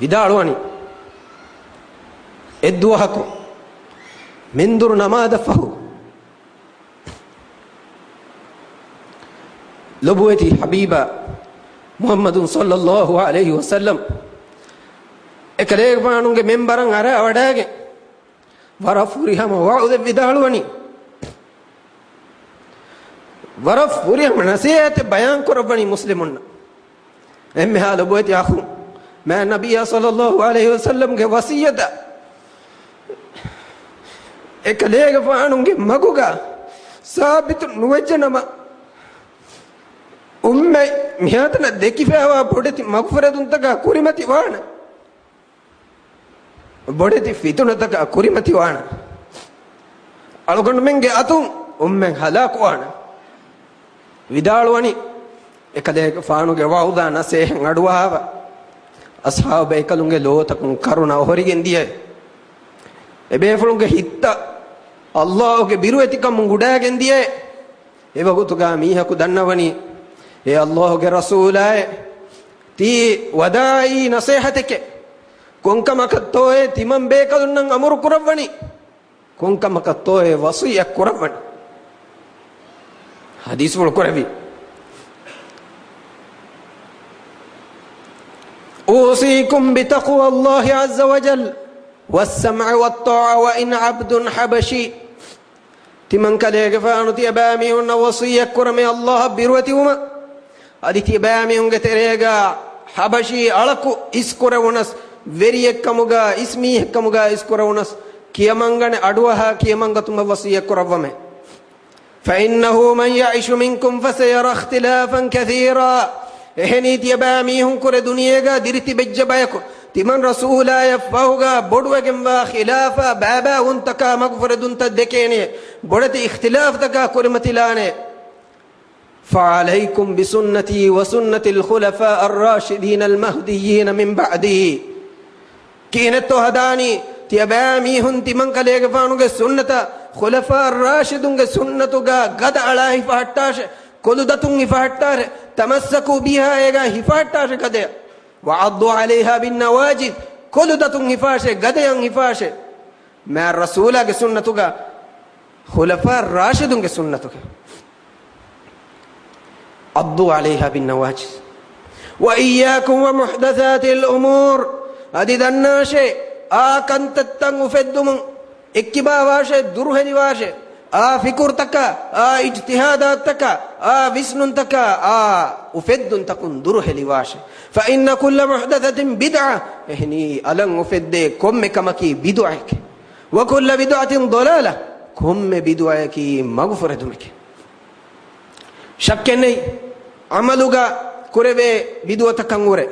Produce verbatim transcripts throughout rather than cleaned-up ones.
ވިދާޅުވަނީ، އެއްދުވަހަކު މެންދުރު ނަމާދަށް ފަހު، ލޮބުވެތި ޙަބީބާ މުޙައްމަދު ޞައްލައްލާހު ޢަލައިހި ވަސައްލަމް އެކަލޭގެފާނުގެ މިންބަރަށް އަރާވަޑައިގެން، ވަރަށް ފުރިހަމަ ވަޢުޡެއް ވިދާޅުވަނީ، ވަރަށް ފުރިހަމަ ނަޞޭޙަތެއް ބަޔާން ކުރައްވަނީ މުސްލިމުންނަށް. އެންމެހާ ލޮބުވެތި އަޚުން، މާތް ނަބިއްޔާ ޞައްލައްލާހު ޢަލައިހި ވަސައްލަމްގެ ވަޞިއްޔަތަށް އެކަލޭގެފާނުގެ މަގުގަ ސާބިތު ނުވެއްޖެނަމަ، އުއްމަތް މިހާތަނަށް ދެކިފައިވާ ބޮޑެތި މަގުފުރެދުންތަކާ ކުރިމަތިވާނެ. ބޮޑެތި ފިތުނަތަކާ ކުރިމަތިވާނެ. އަޅުގަނޑުމެންގެ އަތުން އުއްމަތް ހަލާކުވާނެ. ވިދާޅުވަނީ، އެކަލޭގެފާނުގެ ވަޢުޡާ ނަޞޭޙަތް އަޑުއަހާފަ، އަޞްޙާބު ބޭކަލުންގެ ލޯތަކުން ކަރުނަ އޮހޮރިގެން ދިޔައެވެ. އެބޭފުޅުންގެ ހިތްތައް ﷲ ގެ ބިރުވެތިކަމުން އުޑާގެން ދިޔައެވެ. އެވަގުތުގަ މީހަކު ދަންނަވަނީ، އޭ ﷲ ގެ ރަސޫލާއޭ، ތީ ވަދާޢީ ނަޞޭޙަތެކޭ. ކޮންކަމަކަށްތޯއޭ ތިމަން ބޭކަލުންނަށް އަމުރު ކުރައްވަނީ؟ ކޮންކަމަކަށްތޯއޭ ވަޞިއްޔަތް ކުރައްވަނީ؟ ޙަދީޘްފުޅު ކުރެއްވި، أوصيكم بتقوى الله عز وجل والسمع والطاعة وإن عبد حبشي. ތިމަން ކަލޭގެފާނު ތިޔަބައިމީހުންނަށް ވަޞިއްޔަތް ކުރަމޭ ﷲ އަށް ބިރުވެތިވުމަށް. އަދި ތިޔަބައިމީހުންގެ ތެރޭގަ ޙަބަޝީ އަޅަކު އިސްކުރެވުނަސް، ވެރިއެއްކަމުގަ އިސް މީހެއްކަމުގަ އިސްކުރެވުނަސް، ކިޔަމަންގަނެ އަޑުއަހާ ކިޔަމަންގަތުމަށް ވަޞިއްޔަތް ކުރައްވަމޭ. فإنه من يعش منكم فسيرى اختلافا كثيرا. އެހެނީ ތިޔަބައިމީހުން ކުރެ ދުނިޔޭގަ ދިރިތިބެއްޖެ ބަޔަކު، ތިމަން ރަސޫލާޔަށް ފަހުގަ ބޮޑުވެގެންވާ ޚިލާފާ ބައިބައިވުންތަކާ މަގުފުރެދުންތައް ދެކޭނެ، ބޮޑެތި އިޚްތިލާފްތަކާ ކުރިމަތިލާނެ. فعليكم بسنتي وسنة الخلفاء الراشدين المهديين من بعدي. ކިހިނެއްތޯ ހަދާނީ؟ ތިޔަބައިމީހުން ތިމަން ކަލޭގެފާނުގެ ސުންނަތަށް، ޚުލަފާ ރާޝިދުންގެ ސުންނަތުގަ ގަދަ އަޅާ ހިފަހައްޓާށެ، ކޮލުދަތުން ހިފަހައްޓާށެ، تمسكوا بها، އޭގަ ހިފަހައްޓާށެ ގަދަޔަށް. وعضوا عليها بالنواجذ، ކޮލުދަތުން ހިފާށެ، ގަދަޔަށް ހިފާށެ. މާތް ރަސޫލާގެ ސުންނަތުގަ، ޚުލަފާ ރާޝިދުންގެ ސުންނަތުގަ. عضوا عليها بالنواجذ. وإياكم ومحدثات الأمور. އަދި ދަންނާށޭ، އާ ކަންތައްތައް އުފެއްދުމުން އެއްކިބާވާށޭ، ދުރުހެލިވާށޭ. އާ ފިކުރުތަކާ، އާ އިޖްތިހާދާތްތަކާ، އާ ވިސްނުންތަކާ، އާ އުފެއްދުންތަކުން ދުރުހެލިވާށޭ. فإن كل محدثة بدعة. އެހެނީ އަލަށް އުފެއްދޭ ކޮންމެ ކަމަކީ ބިދުޢައެކޭ. وكل بدعة ضلالة. ކޮންމެ ބިދުޢައަކީ މަގުފުރެދުމެކޭ. ޝައްކެއް ނެތް، ޢަމަލުގަ ކުރެވޭ ބިދުޢަތަކަށްވުރެ،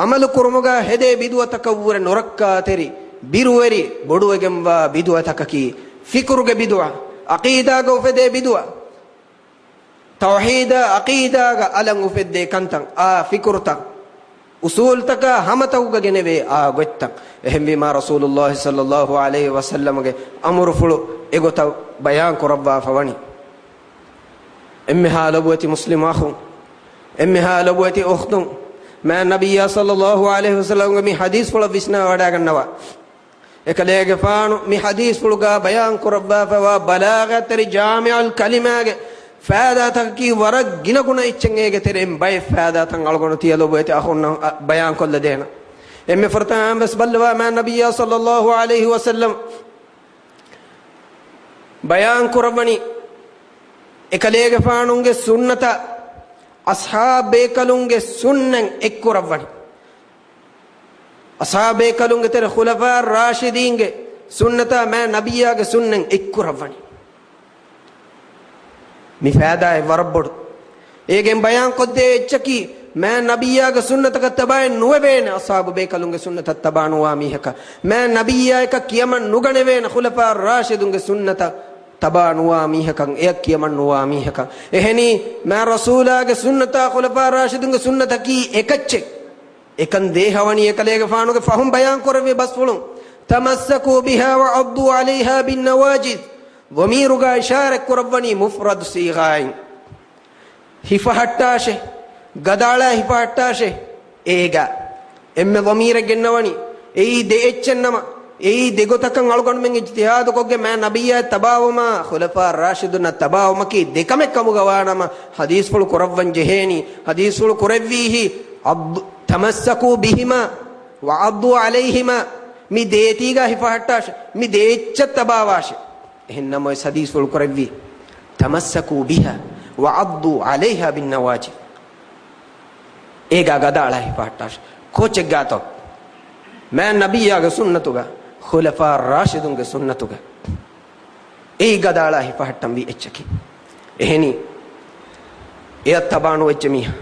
ޢަމަލު ކުރުމުގަ ހެދޭ ބިދުޢަތަކަށްވުރެ ނުރައްކާތެރި، ބިރުވެރި، ބޮޑުވެގެންވާ ބިދުޢަތަކަކީ ފިކުރުގެ ބިދުޢަ، ޢަޤީދާގަ އުފެދޭ ބިދުޢަ. ތައުޙީދާ ޢަޤީދާގަ އަލަށް އުފެއްދޭ ކަންތައް، އާ ފިކުރުތައް، އުޞޫލުތަކާ ހަމަތަކުގަ ގެނެވޭ އާ ގޮތްތައް. އެހެންވީމާ، ރަސޫލުﷲ ޞައްލަﷲު ޢަލައިހި ވަސައްލަމަގެ އަމުރުފުޅު އެގޮތަށް ބަޔާން ކުރައްވާފަ ވަނީ. އެންމެހާ ލޮބުވެތި މުސްލިމް އަޚުން، އެންމެހާ ލޮބުވެތި އުޚްތުން، މާތް ނަބިއްޔާ ޞައްލަﷲު ޢަލައިހި ވަސައްލަމަގެ މި ޙަދީޘްފުޅަށް ވިސްނާވަޑައިގަންނަވާ. އެކަލޭގެފާނު މި ޙަދީޘްފުޅުގަ ބަޔާން ކުރައްވާފައިވާ ބަލާޣަތްތެރި ޖާމިޢުލް ކަލިމާގެ ފައިދާތަކަކީ ވަރަށް ގިނަގުނަ އެއްޗެއް. އޭގެ ތެރެއިން ބައެއް ފައިދާތައް އަޅުގަނޑު ތިޔަ ލޮބުވެތި އަޚުންނަށް އަ، ބަޔާންކޮށްލަދޭނަން. އެންމެ ފުރަތަމަ ވެސް ބައްލަވާ، މާތް ނަބިއްޔާ ޞައްލަﷲު ޢަލައިހި ވަސައްލަމް ބަޔާން ކުރައްވަނީ، އެކަލޭގެފާނުގެ ސުންނަތަށް، އަޞްޙާބު ބޭކަލުންގެ ސުންނަތް އެއްކުރައްވަނީ. އަޞްޙާބު ބޭކަލުންގެ ތެރެ ޚުލަފާ ރާޝިދީންގެ ސުންނަތާ މާތް ނަބިއްޔާގެ ސުންނަތް އެއްކުރައްވަނީ. މި ފައިދާއެއް ވަރަށް ބޮޑު. އޭގެން ބަޔާންކޮށްދޭ އެއްޗަކީ، މާތް ނަބިއްޔާގެ ސުންނަތަކަށް ތަބާއެއް ނުވެވޭނެ، އަޞްޙާބު ބޭކަލުންގެ ސުންނަތަށް ތަބާ ނުވާ މީހަކަށް. މާތް ނަބިއްޔާއަކަށް ކިޔަމަން ނުގަނެވޭނެ، ޚުލަފާ ރާޝިދުންގެ ސުންނަތަށް ތަބާ ނުވާ މީހަކަށް، އެއަށް ކިޔަމަން ނުވާ މީހަކަށް. އެހެނީ، މާތް ރަސޫލާގެ ސުންނަތާ ޚުލަފާ ރާޝިދުންގެ ސުންނަތަކީ އެކައްޗެއް. އެކަން ދޭހަވަނީ އެކަލޭގެފާނުގެ ފަހުން ބަޔާން ކުރެއްވި ބަސްފުޅުން، تمسكوا بها وعضوا عليها بالنواجذ. ޟަމީރުގަ އިޝާރަތް ކުރައްވަނީ މުފްރަދު ޞީޣާއިން. ހިފަހައްޓާށޭ، ގަދައަޅާ ހިފަހައްޓާށޭ، އޭގަ. އެންމެ ޟަމީރެއް ގެންނަވަނީ. އެއީ ދެ އެއްޗެއް ނަމަ، އެއީ ދެ ގޮތަކަށް އަޅުގަނޑުމެން އިޖްތިހާދުކޮށްގެން މާތް ނަބިއްޔާ ތަބާވުމާ، ޚުލަފާ ރާޝިދުންނަށް ތަބާވުމަކީ ދެ ކަމެއް ކަމުގަ ވާނަމަ، ޙަދީޘްފުޅު ކުރައްވަން ޖެހޭނީ. ޙަދީޘްފުޅު ކުރެއްވީހީ، ޢައްޟު، تمسكوا بهما وعضوا عليهما. މި ދޭތީގަ ހިފަހައްޓާށޭ. މި ދެ އެއްޗަށް ތަބާވާށޭ. އެހެން ނަމަވެސް ޙަދީޘްފުޅު ކުރެއްވީ، تمسكوا بها وعضوا عليها بالنواجذ. އޭގަ ގަދައަޅާ ހިފަހައްޓާށޭ. ކޯޗެއްގާތޯ؟ މާތް ނަބިއްޔާގެ ސުންނަތުގަ، ޚުލަފާ ރާޝިދުންގެ ސުންނަތުގަ. އެއީ ގަދައަޅާ ހިފަހައްޓަންވީ އެއްޗަކީ. އެހެނީ، އެއަށް ތަބާނުވެއްޖެ މީހާ،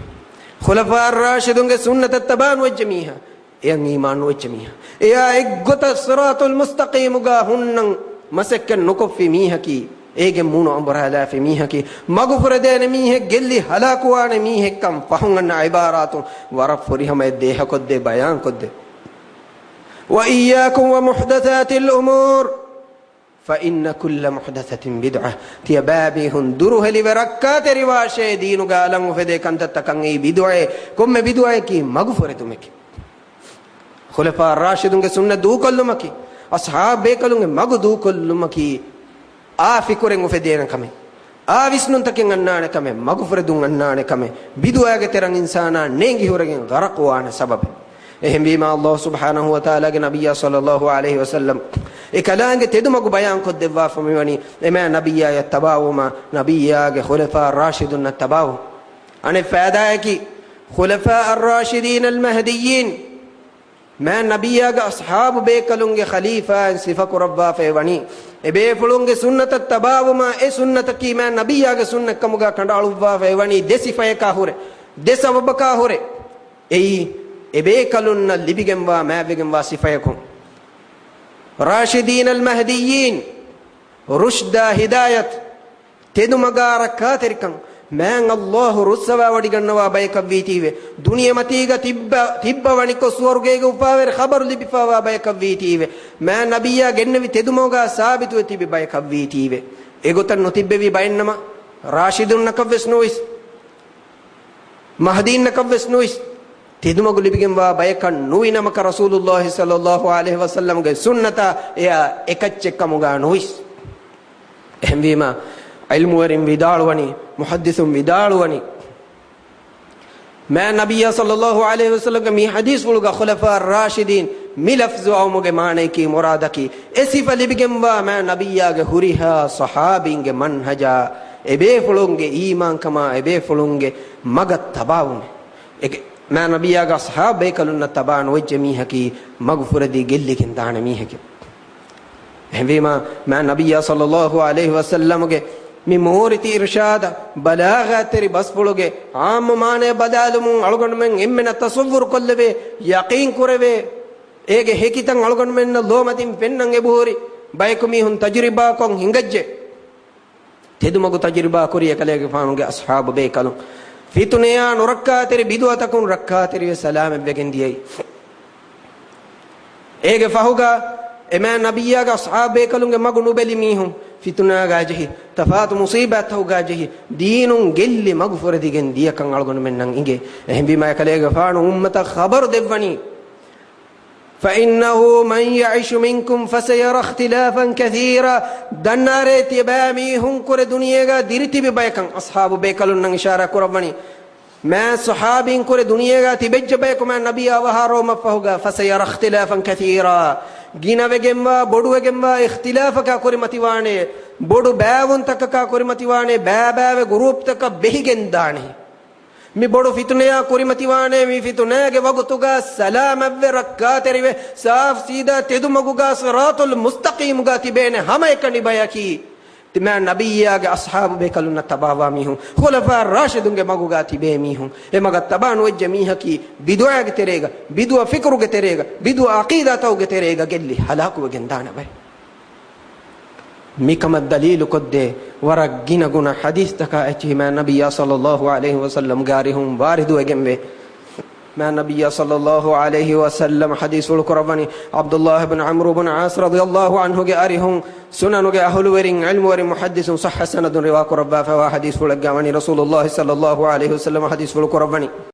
ޚުލަފާ ރާޝިދުންގެ ސުންނަތަށް ތަބާނުވެއްޖެ މީހާ، އެޔަށް އީމާން ނުވެއްޖެ މީހާ، އެޔާ އެއްގޮތަށް ޞިރާޠުލް މުސްތަޤީމުގަ ހުންނަން މަސައްކަތް ނުކޮށްފި މީހަކީ، އޭގެ މޫނު އަނބުރާލާފި މީހަކީ، މަގުފުރެދޭނެ މީހެއް ގެއްލި ހަލާކުވާނެ މީހެއްކަން ފަހުން އަންނަ ޢިބާރާތުން ވަރަށް ފުރިހަމަޔަށް ދޭހަކޮށްދޭ ބަޔާންކޮށްދޭ. وإياكم ومحدثات الأمور فإن كل محدثة بدعة. ތިޔަބައިމީހުން ދުރުހެލިވެ ރައްކާތެރިވާށޭ، ދީނުގަ އަލަށް އުފެދޭ ކަންތައްތަކަށް އެއީ ބިދުޢައެއް. ކޮންމެ ބިދުޢައަކީ މަގުފުރެދުމެކޭ. ޚުލަފާ ރާޝިދުންގެ ސުންނަތް ދޫކޮށްލުމަކީ، އަޞްޙާބު ބޭކަލުންގެ މަގު ދޫކޮށްލުމަކީ، އާ ފިކުރެއް އުފެދޭނެ ކަމެއް، އާ ވިސްނުންތަކެއް އަންނާނެ ކަމެއް، މަގުފުރެދުން އަންނާނެ ކަމެއް، ބިދުޢައިގެ ތެރަށް އިންސާނާ ނޭނގި ހުރެގެން ޣަރަޤުވާނެ ސަބަބެއް. އެހެންވީމާ، ﷲ ސުބްޙާނަހޫ ވަތަޢާލާގެ ނަބިއްޔާ ޞައްލަﷲު ޢަލައިހި ވަސައްލަމް އެކަލާނގެ ތެދުމަގު ބަޔާންކޮށްދެއްވާފަ މިވަނީ، އެ މާތް ނަބިއްޔާޔަށް ތަބާވުމާ، ނަބިއްޔާގެ ޚުލަފާ ރާޝިދުންނަށް ތަބާވުން. އަނެއް ފައިދާއަކީ، ޚުލަފާ އައްރާޝިދީނަ އަލްމަހްދިއްޔީން، މާތް ނަބިއްޔާގެ އަޞްޙާބު ބޭކަލުންގެ ޚަލީފާއިން ސިފަކުރައްވާފައި ވަނީ، އެބޭފުޅުންގެ ސުންނަތަށް ތަބާވުމާ، އެ ސުންނަތަކީ މާތް ނަބިއްޔާގެ ސުންނަތްކަމުގަ ކަނޑައަޅުއްވާފައި ވަނީ ދެ ސިފަޔަކާ ހުރެ، ދެ ސަބަބަކާ ހުރެ. އެއީ، އެބޭކަލުންނަށް ލިބިގެންވާ، މާތްވެގެންވާ ސިފަޔަކުން. ރާޝިދީނަ އަލްމަހްދިއްޔީން، ރުޝްދާ ހިދާޔަތް، ތެދުމަގާ ރައްކާތެރިކަން، މާތް ﷲ ރުއްސަވާވޮޑިގަންނަވާ ބަޔަކަށްވީތީވެ، ދުނިޔެމަތީގަ ތިއްބަ، ތިއްބަވަނިކޮށް ސުވަރުގޭގެ އުފާވެރި ޚަބަރު ލިބިފާވާ ބަޔަކަށްވީތީވެ، މާތް ނަބިއްޔާ ގެންނެވި ތެދުމަގާ ސާބިތުވެ ތިބި ބަޔަކަށްވީތީވެ. އެގޮތަށް ނުތިއްބެވި ބައެއްނަމަ، ރާޝިދުންނަކަށްވެސް ނުވިސް، މަހްދީންނަކަށްވެސް ނުވިސް، ތެދުމަގު ލިބިގެންވާ ބަޔަކަށް ނުވި ނަމަކަށް، ރަސޫލުﷲ ޞައްލަﷲު ޢަލައިހި ވަސައްލަމްގެ ސުންނަތާ އެއާ އެކައްޗެއްކަމުގަ ނުވިސް. އެހެންވީމާ، ޢިލްމުވެރިން ވިދާޅުވަނީ، މުޙައްދިޘުން ވިދާޅުވަނީ، މާތް ނަބިއްޔާ ޞައްލަﷲު ޢަލައިހި ވަސައްލަމްގެ މި ޙަދީޘްފުޅުގަ ޚުލަފާ ރާޝިދީން މި ލަފްޒު އައުމުގެ މާނަޔަކީ، މުރާދަކީ، އެ ސިފަ ލިބިގެންވާ މާތް ނަބިއްޔާގެ ހުރިހާ ޞަޙާބީންގެ މަންހަޖާ، އެބޭފުޅުންގެ އީމާންކަމާ، އެބޭފުޅުންގެ މަގަށް ތަބާވުމެއް. އެ މާތް ނަބިއްޔާގެ އަޞްޙާބު ބޭކަލުންނަށް ތަބާ ނުވެއްޖެ މީހަކީ، މަގު ފުރެދީ ގެއްލިގެން ދާނެ މީހެކޭ. އެހެންވީމާ، މާތް ނަބިއްޔާ ޞައްލަﷲު ޢަލައިހި ވަސައްލަމުގެ މި މޫރިތި އިރުޝާދަށް، ބަލާޣާތްތެރި ބަސްފުޅުގެ ޢާއްމު މާނަޔަށް ބަލާލުމުން އަޅުގަނޑުމެން އެންމެނަށް ތަޞައްވުރު ކޮށްލެވޭ، ޔަޤީން ކުރެވޭ، އޭގެ ހެކިތައް އަޅުގަނޑުމެންނަށް ލޯމަތިން ފެންނަން އެބަހުރި، ބަޔަކު މީހުން ތަޖުރިބާކޮށް ހިނގައްޖެ. ތެދުމަގު ތަޖުރިބާ ކުރި އެކަލޭގެފާނުގެ އަޞްޙާބު ބޭކަލުން ފިތުނަޔާ ނުރައްކާތެރި ބިދުޢަތަކުން ރައްކާތެރިވެ ސަލާމަތްވެގެން ދިޔައީ. އޭގެ ފަހުގަ އެ މާތް ނަބިއްޔާގެ އަޞްޙާބު ބޭކަލުންގެ މަގު ނުބެލި މީހުން ފިތުނާގާ ޖެހި، ތަފާތު މުޞީބާތަކުގާ ޖެހި، ދީނުން ގެއްލި މަގު ފުރެދިގެން ދިޔަކަން އަޅުގަނޑުމެންނަށް އިނގޭ. އެހެންވީމާ އެކަލޭގެފާނު އުއްމަތަށް ޚަބަރު ދެއްވަނީ، فإنه من يعش منكم فسيرى اختلافا كثيرا. ދަންނާރޭ ތިޔަބައިމީހުން ކުރެ ދުނިޔޭގަ ދިރިތިބި ބަޔަކަށް، އަޞްޙާބު ބޭކަލުންނަށް އިޝާރާ ކުރައްވަނީ. މާތް ޞަޙާބީން ކުރެ ދުނިޔޭގަ ތިބެއްޖެ ބަޔަކު މާތް ނަބިއްޔާ އަވަހާ ރޯމަށްފަހުގަ، فسيرى اختلافا كثيرا. ގިނަވެގެންވާ، ބޮޑުވެގެންވާ އިޚްތިލާފަކާ ކުރިމަތިވާނޭ، ބޮޑު ބައިވުންތަކަކާ ކުރިމަތިވާނޭ، ބައިބައިވެ ގުރޫޕްތަކަށް ބެހިގެން ދާނެ. މި ބޮޑު ފިތުނަޔާ ކުރިމަތިވާނޭ، މި ފިތުނައިގެ ވަގުތުގަ ސަލާމަތްވެ ރައްކާތެރިވެ، ސާފު ސީދާ ތެދުމަގުގަ ޞިރާޠުލް މުސްތަޤީމުގަ ތިބޭނެ ހަމައެކަނި ބަޔަކީ، ތިމާ ނަބިއްޔާގެ އަޞްޙާބު ބޭކަލުންނަށް ތަބާވާ މީހުން، ޚުލަފާ ރާޝިދުންގެ މަގުގަ ތިބޭ މީހުން. އެ މަގަށް ތަބާ ނުވެއްޖެ މީހަކީ، ބިދުޢާގެ ތެރޭގަ، ބިދުޢަ ފިކުރުގެ ތެރޭގަ، ބިދުޢަ ޢަޤީދާތަކުގެ ތެރޭގަ ގެއްލި ހަލާކުވެގެން ދާނެ ބައެއް. މިކަމަށް ދަލީލުކޮށްދޭ ވަރަށް ގިނަ ގުނަ ޙަދީޘްތަކާ އެއްޗެހި މާތް ނަބިއްޔާ ޞައްލަﷲު ޢަލައިހި ވަސައްލަމްގެ އަރިހުން ވާރިދުވެގެންވޭ. މާތް ނަބިއްޔާ ޞައްލަﷲު ޢަލައިހި ވަސައްލަމަ ޙަދީޘްފުޅު ކުރައްވަނީ، ޢަބްދުﷲ ބިން ޢަމްރު ބިން ޢާޞް ރަޟިޔަﷲު ޢަންހުގެ އަރިހުން ސުނަނުގެ އަހުލުވެރިން، ޢިލްމުވެރިން، މުޙައްދިޘުން ޞައްޙަ ސަނަދުން ރިވާ ކުރައްވާފައިވާ ޙަދީޘްފުޅެއްގަ ވަނީ، ރަސޫލުﷲ ޞައްލަﷲު ޢަލައިހި ވަސައްލަމަ ޙަދީޘްފުޅު ކުރައްވަނީ.